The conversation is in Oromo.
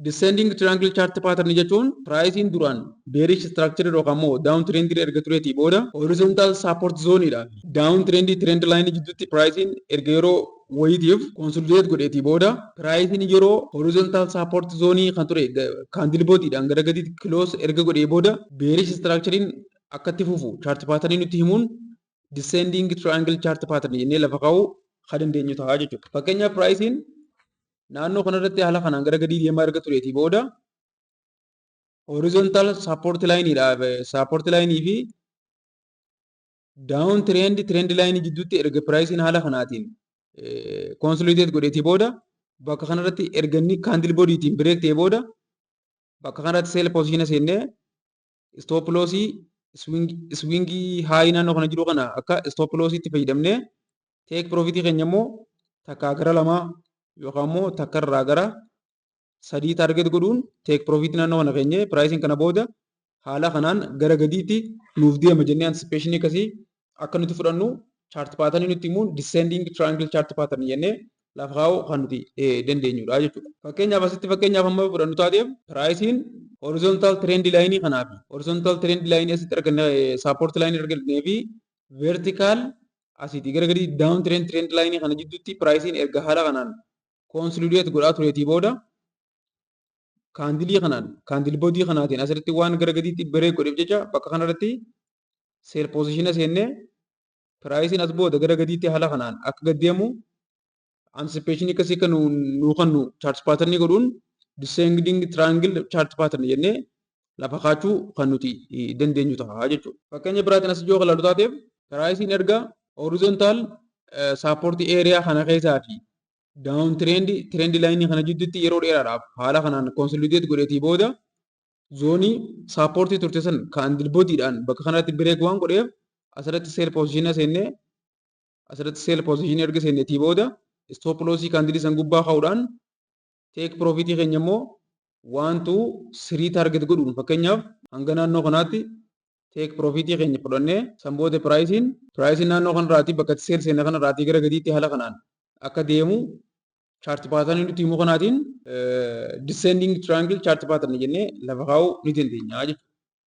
Descending triangle chart pattern jechuun priceiin duraan bearish structure yookaan immoo down trend erga tureetii booda horizontal support zone dha. Down trend trend line jidduutti priceiin erga yeroo wayiitiif consolidate godheetii booda, priceiin yeroo horizontal support zone kan ture candle bodyidhaan gara gadiitti close erga godhee booda, bearish structurein akka itti fufu chart pattern nutti himuun descending triangle chart pattern jennee lafa kaa'uu kan dandeenyu ta'a jechuudha. Fakkeenyaaf, priceiin naannoo kanarratti haala kanaan gara gadii deemaa erga tureetii booda, horizontal support line support line fi down trend trend line jidduutti erga priceiin haala kanaatiin consolidate godheetii booda, bakka kanarratti erga inni candle bodytiin break ta'ee booda, bakka kanarratti sell position seennee stop lossii swingii high naannoo kana jiru kana akka stop lossiitti fayyadamnee, take profitii keenya immoo takkaa gara lamaa yookaan immoo takka irraa gara sadii target godhuun take profitii naannoo kana keenyee, priceiin kana booda haala kanaan gara gadiitti nuuf deema jennee anticipation akkasii akka nuti fudhannu chart pattern nutti himuun descending triangle chart pattern jennee lafa kaa'uu kan nuti dandeenyudha jechuudha. Fakkeenyaaf, asitti fakkeenyaaf amma fudhannu taateef, priceiin horizontal trend line kanaa fi horizontal trend line asitti arganne, support line argannee fi vertical asiitii gara gadii down trend trend line kana jidduutti priceiin erga haala kanaan consolidate godhaa tureetii booda, candleii kanaan, candle body kanaatiin asirratti waan gara gadiitti break godheef jecha, bakka kanarratti sell position seennee, priceiin as booda gara gadiitti haala kanaan akka gad deemu anticipation akkasii akka nuu kennu chart pattern godhuun descending triangle chart pattern jennee lafa kaachuu kan nuti dandeenyu ta'a jechuudha. Fakkeenya biraatiin as ijoo ilaallu taateef, priceiin erga horizontal support area kana keessaa fi down trend trend line kana jidduutti yeroo dheeraadhaaf haala kanaan consolidate godheetii booda, zoneii supportii turte san candle bodyidhaan bakka kanatti break waan godheef, asirratti sell position seennee, asirratti sell position erga seenneetii booda, stop lossii candleii san gubbaa kaa'uudhaan, take profitii keenya immoo 1 to 3 target godhuun, fakkeenyaaf hanga naannoo kanaatti take profitii keenya fudhannee, san booda priceiin naannoo kanarraatii bakka sell seenne kanarraatii gara gadiitti haala kanaan akka deemu chart patternii nuti himuu kanaatiin descending triangle chart pattern jennee lafa kaa'uu ni dandeenya jechuudha.